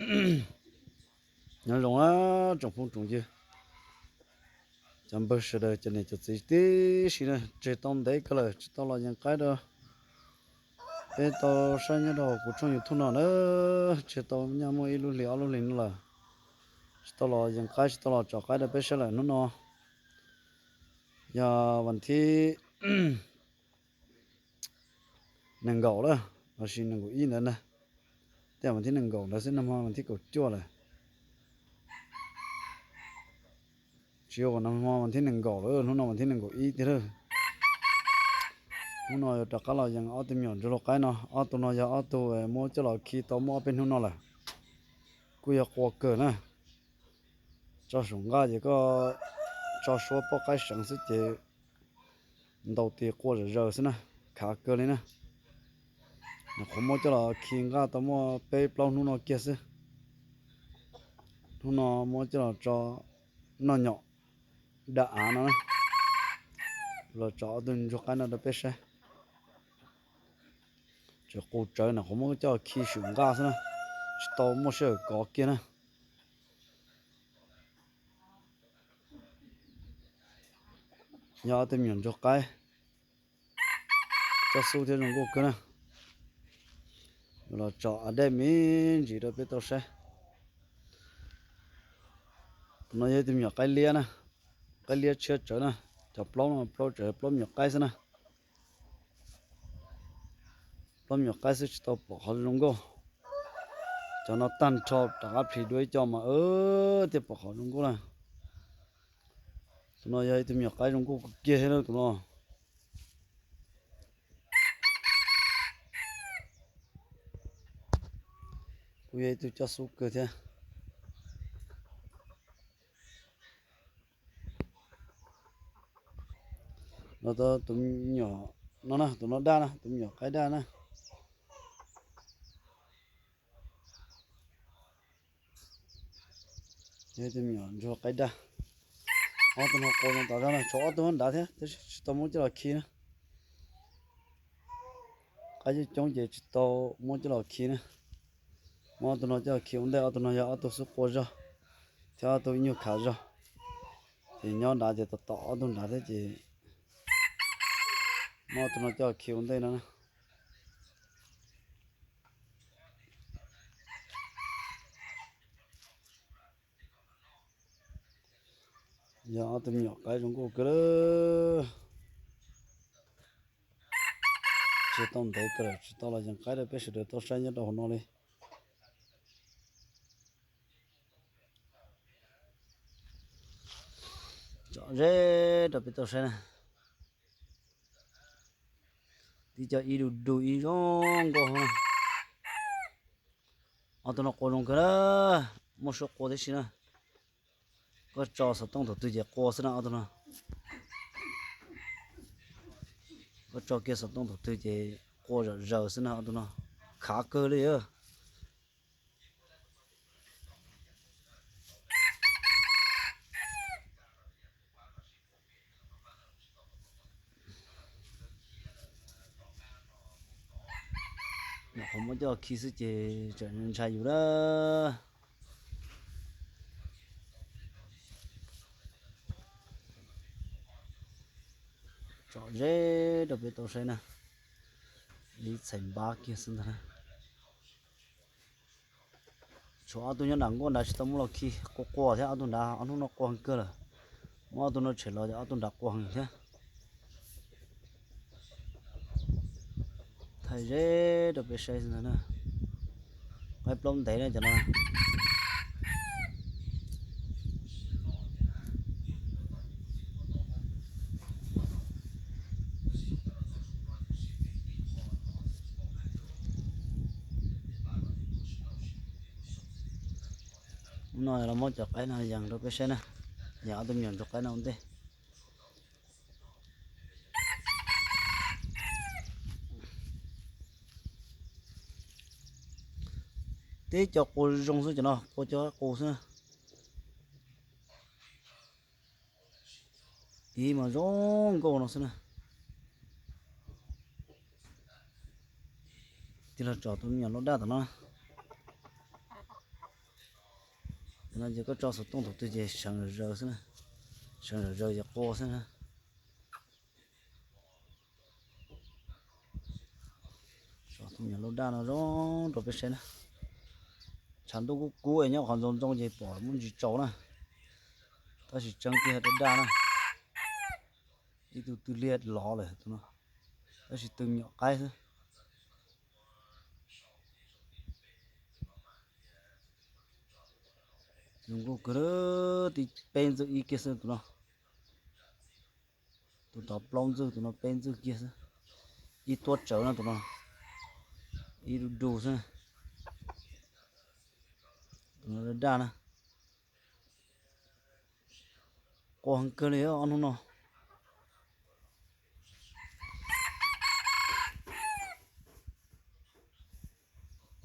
Nyob zoo na tsoom phooj tsoom ywg, cov npawg sawv daws cov niam cov txiv tib si na, tseg tau ntev kawg lawm tsis tau los yees qaib rau peb tau saib nyob rau kuv tshooj YouTube no na. Tseg tau nyaj muaj ib lub hlis ob lub hlis no lawm, tsis tau los yees qaib tsis tau los tsom qaib rau peb saib lawm. Hnub no yog vas thib nees nkaum lawm, los sis nees nkaum ib ntawd na. Tej vas thib nees nkaum ntawd xwb, nag hmo vas thib kaum cuaj lawm. Tsis yog, nag hmo vas thib nees nkaum lawm, hnub no vas thib nees nkaum ib tiag lawm. Hnub no yuav rov qab los yees ob tug me nyuam ntsuag lau qaib no. Ob tug no yog ob tug muab coj los khi tau muaj ob peb hnub no lawm, kuj yog qua kawg na. Tso saum nqaj ces koj tso suab poj qaib seev xwb ces ntaus tis qua zom zaws xwb na, khav kawg li na. Nyuam qhuav muab coj los khi nqaj tau muaj peb plaub hnub no kiag xwb. Hnub no muab coj los tso noj nyom da av no na. Los tso ob tug ntsuag qaib no rau peb saib. Tseem qus tsawv, nyuam qhuav muab coj khi saum nqaj xwb na, tsis tau muaj sij hawm kov kiag na. Yog ob tug me nyuam ntsuag qaib coj xub thiab zoo nkauj kawg na. Los tso a dej me ntsis rau peb tau saib. Tus no yog ib tug me nyuam qaib liab na, qaib liab tshiab tsawv na. Cov plaub no plaub tsawv, plaub me nyuam qaib xwb na. Plaub me nyuam qaib xwb tsis tau pom qhov zoo nkauj. Cov no tag nrho rov qab plhis dua ib co mas thiaj pom qhov zoo nkauj na. Tus no yog ib tug me nyuam qaib zoo nkauj kawg kiag thiab tus no. Kuj yog ib tug coj xub kawg thiab. Los tau tus me nyuam no na, tus no daj na, tus me nyuam qaib daj na. Yog tus me nyuam ntsuag qaib daj. Ob tug no qua zoo tas zog na, tshuav ob tug nrad thiab tab sis tsis tau muab coj los khi na. Qaib coob coob ces tsis tau muab coj los khi na. Muab ob tug no coj los khi ua ntej, ob tug no yog ob tug xub qua zog thiab ob tug ib nyuag khav zog. Ces nyob nrad ces tom tom ob tug nrad thiab ces muab ob tug no coj los khi ua ntej no na. Yog ob tug me nyuam qaib zoo nkauj kawg lawm. Tseg tau ntev kawg lawm tsis tau los yees qaib rau peb sawv daws tau saib nyob rau hauv no li. Tso zeb rau peb tau saib na. Tib co ib du du ib zoo nkauj. Ob tug no qua zoo kawg na, muaj suab qua tib si na. Koj tso xov tooj thaum twg ces qua xwb na ob tug no. Koj tso kiag xov tooj thaum twg ces qua zom zaws xwb na ob tug no. Khav kawg li. Nyuam qhuav muab coj khi xwb ces tseem ntshai yus na. Tso zeb rau peb tau saib na. Ib txhais npab kiag xwb ntag na. Tshuav ob tug nyob nram nkuaj nrad tsis tau muab los khi, qua qua thiab ob tug nrad ob hnub no qua heev kawg lawm. Muab ob tug no tshem los ces ob tug nrad qua heev thiab. Thaij zeb rau peb saib xwb ntag na. Qaib plaub ntev na cov no. Hnub no los muab cov qaib no yees rau peb saib na, yees ob tug me nyuam ntsuag qaib no ua ntej. Tib co qua zoo xwb cov no, qua cov qus xwb. Ib mas zoo nkauj no xwb na. Tij laug tso tus me nyuam loj daj tom no. No ces koj tso xov tooj thaum twg ces seev zom zaws xwb na, seev zom zaws ces qua xwb na. Tso tus me nyuam laug daj no zoo rau peb saib na. Tshav ntuj kub kub es nyob qhov ntxoov ntxoo ces pom muaj ntsis tsaus na, tab sis tseeb tiag daj daj na. Ib tug twg liag lov lawm tus no, tab sis tus me nyuam qaib xwb. Zoo nkauj kawg, tib peb ntxwg ib kiag xwb tus no. Tus tod plaub ntxwg, tus no peb ntxwg kiag xwb. Ib tuab tsawv no tus no, ib du du xwb. Tus no daj daj na. Qua heev kawg li ob hnub no.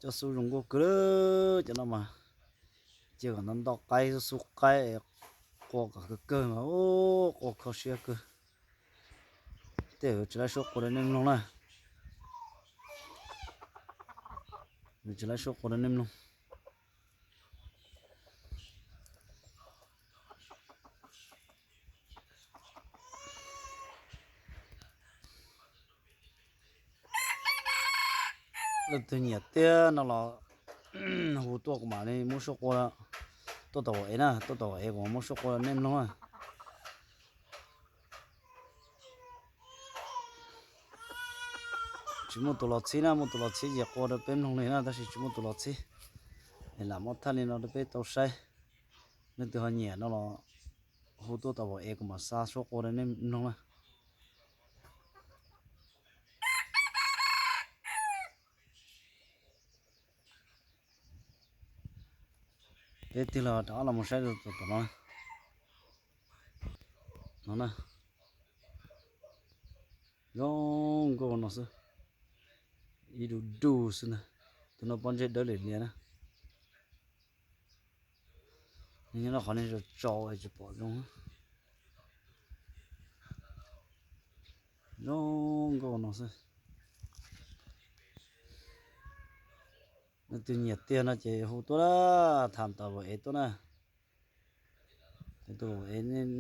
Cov xub zoo nkauj kawg, cov no mas cia kom nto nto qaib xub xub qaib, qua kom kawg kawg mas qua kho siab kawg. Tej tsis laib suab qua rau nej mloog na. Tsis laib suab qua rau nej mloog. Leej twg nyiam tiag no los hu tuaj kuv mam li muab suab qua, tuaj tom ev na, tuaj tom ev kuv mam muab suab qua nej mloog na. Tsis muaj tus los txhib na, muaj tus los txhib ces qua rau peb mloog li na, tab sis tsis muaj tus los txhib. Es lam muab thaij li no rau peb tau saib. Leej twg ho nyiam no los hu tuaj tom ev kuv mam xa suab qua rau nej mloog na. Peb tig los rov qab los mus saib tom no. No na, zoo nkauj no xwb. Ib du du xwb na. Tus no pob ntseg dawb liam lias na. Nyob rau qhov nej tso tsis pom zoo. Zoo nkauj no xwb. Leej twg nyiam tiag no ces hu tuaj, tham tom ev tuaj na.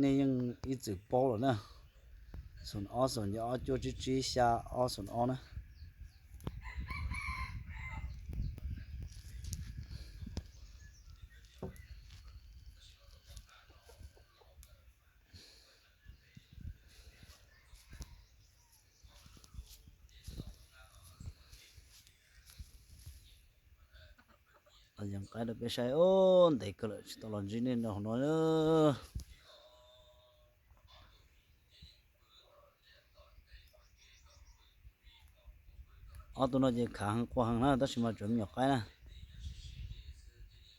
Nej yeej ib txwm paub lawm na. Xoom ob xoom nco ob cuaj tsib tsib xya ob xoom ob na. Yees qaib rau peb saib, ntev kawg lawm tsis tau los ntsib nej rau hauv no. Ob tug no ces khav heev qua heev na, tab sis mas tseem me nyuam qaib na.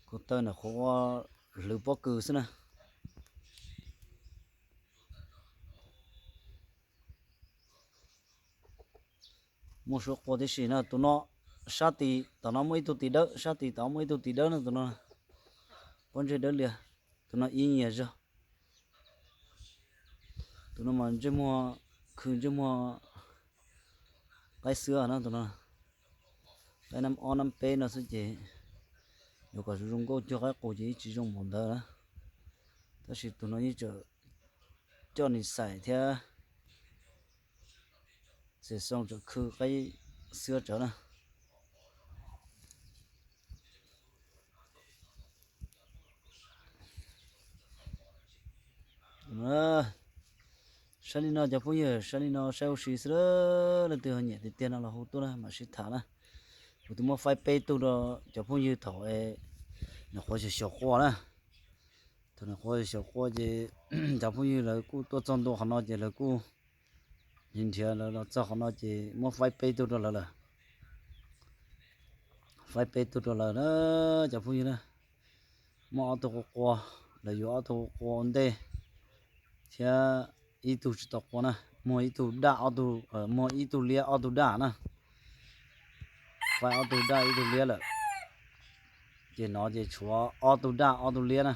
Kuv taw ntawm qhuav ua hlwv pob kws xwb na. Muaj suab qua tib si na, tus no sab tid tom no muaj ib tug tis dawb, sab tid tom muaj ib tug tis dawb na, tus no pob ntseg dawb lias, tus no ib nyias zog. Tus no mas ntsej muag khw ntsej muag qaib xwb na, tus no qaib nab ob nab peb no xwb ces yuav kom zoo zoo nkauj cuag qaib qus ces yeej tsis zoo npaum ntawd na. Tab sis tus no yeej tseem coj nis xais thiab, xes xoo tseem khw qaib xwb tsawv na. Saib li no cov phooj ywg, saib li no saib ua si xwb, leej twg ho nyiam tiag tiag no los hu tuaj na mam sib tham na. Kuv twb muab faib peb tug rau cov phooj ywg thaum nws qhuav xyaum xyaum qua na. Thaum nws qhuav xyaum xyaum qua ces cov phooj ywg lawv kuj tuaj txog ntua qhov no ces lawv kuj nrhiav nrhiav lawv los txog qhov no ces muab faib peb tug rau lawv lawm. Faib peb tug rau lawm na cov phooj ywg na. Muaj ob tug qua qua, lawv yuav ob tug qua ua ntej thiab ib tug tsis tau qua na. Muaj ib tug daj ob tug, muaj ib tug liab ob tug daj na. Faib ob tug daj ib tug liab lawm. Ces no ces tshuav ob tug daj ob tug liab na.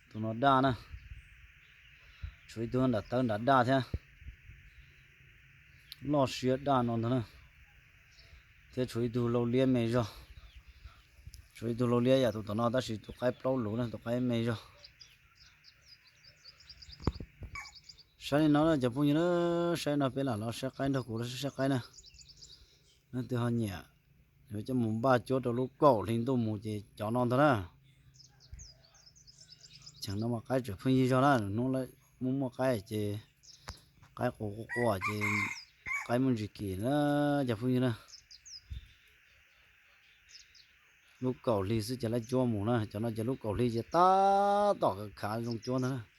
Tus no daj na. Tshuav ib tug nram tawv nram daj thiab. Loj siab daj no ntag na. Thiab tshuav ib tug laus liab me zog. Ib tug lau liab yam tus tom no tab sis tus qaib plaub luv na, tus qaib me zog. Saib li no cov phooj ywg na, saib no peb lam los saib qaib nrog kuv los saib qaib na. Leej twg ho nyiam yuav coj mus npaj cuab rau lub kaum hli ntuj mus ces cov no ntag na. Cheem no mas qaib tseem pheej yig zog na, hnub muaj muaj qaib ces qaib quas quas ces qaib muaj ntsis kim na cov phooj ywg na. Lub kaum hli xwb ces laib cuab mus na, cov no ces lub kaum hli ces tab tom khav zoo cuab ntag.